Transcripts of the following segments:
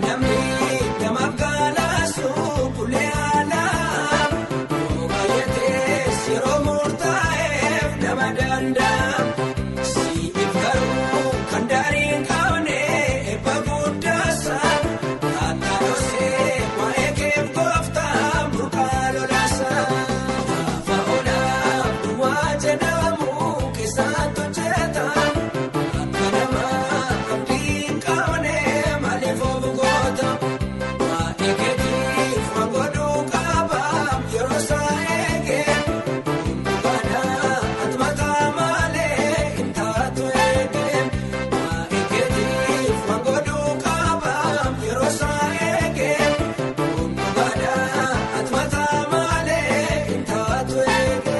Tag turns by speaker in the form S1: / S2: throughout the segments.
S1: Namni namaaf galaasu bulee alaa baay'atees yeroo murtaa'eef nama danda'a. Siif garuu kan daariin qabne eebba guddaasa. Akka dhoosee waa'ee keef gooftaa burqaa lolaasa. Lafa onaaf duwwaa jedhamu keessatti hojjeta. Akka nama abdii hin qabne maaliif of goota? Waa'ee keetiif waan godhuu qaba yeroo isaa eege. Hundubaadhaa ati mataa malee hin taatu eege. Waa'ee keetiif waan godhuu qaba yeroo isaa eege. Hundubaadhaa ati mataa malee hin taatu eege.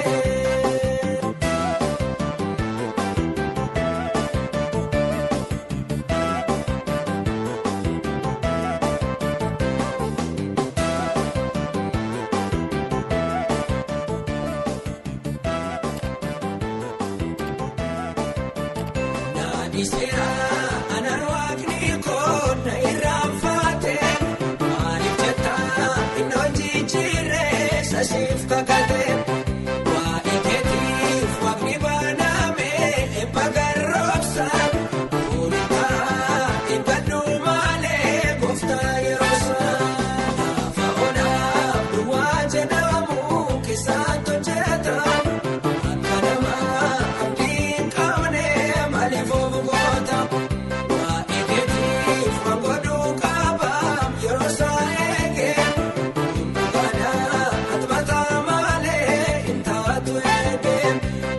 S1: Naaddiseera anaan waaqni koo na irraanfate maaliif jettaa inni hojii jirree sasiif kakate waa'ee keetiif waaqni baname eebba garroobsa kunuuntaa eebbadhu malee gooftaa yeroo isaa lafa onaaf duwwaa jedhamu keessatti hojjeta. Akka nama abdii hin qabne maaliif of goota? Waa'ee keetiif waan godhuu qaba yeroo isaa eege. Hundubaadhaa ati mataa malee hin taatu eege.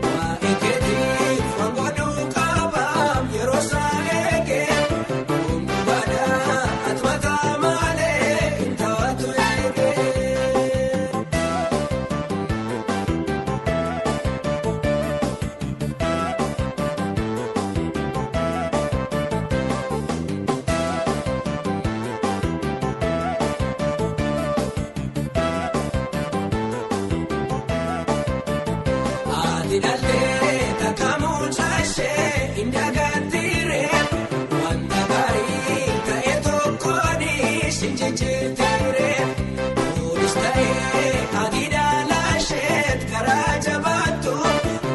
S1: Waa'ee keetiif waan godhuu qaba yeroo isaa eege. Hundubaadhaa ati mataa malee hin taatu eege. Ati dhaltee takka mucaashee hin dagaattiree wanta gaarii ta'e tokkoon si jijjiirtiree kunis ta'ee ati dhalaasheet karaa jabaattu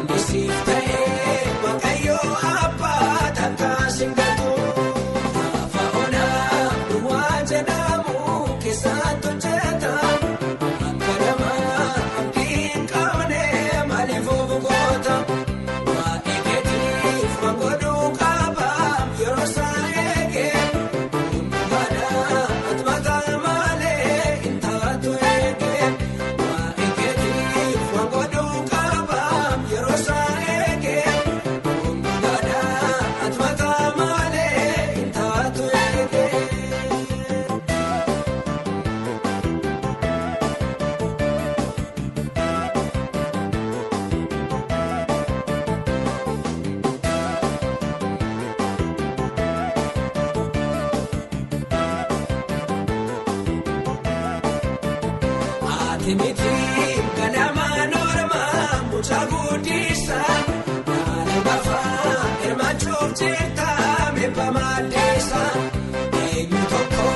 S1: nisiif ta'ee waaqayyoo abbaa takka singatu. Lafa onaaf duwwaa jedhamu keessatti hojjeta. Akka nama abdii hin qabne maaliif of goota? Waa'ee keetiif waan godhuu qaba yeroo isaa eege. Hundubaadhaa ati mataa malee hin taatu eege. Waa'ee keetiif waan godhuu qaba yeroo isaa eege. Hundubaadhaa ati mataa malee hin taatu eege. Ati miti ganamaan ormaa mucaa guddisa Naannoo lafaa hirmaachuuf jirta meeqa maddeessa Eenyu tokko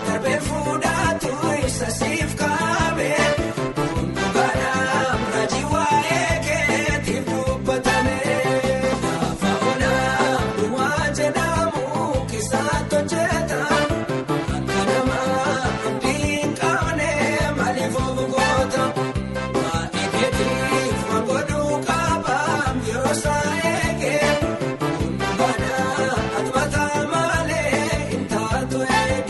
S1: darbee fuudhatu isa siif kaa'ame Hundubaadhaan raajii waa'ee keetiif dubbatame Lafa onaaf duwwaa jedhamu keessatti hojjeta. Akka nama abdii hin qabne maaliif of goota? Waa'ee keetiif waan godhuu qaba yeroo isaa eege. Hundubaadhaa ati mataa malee hin taatu eege.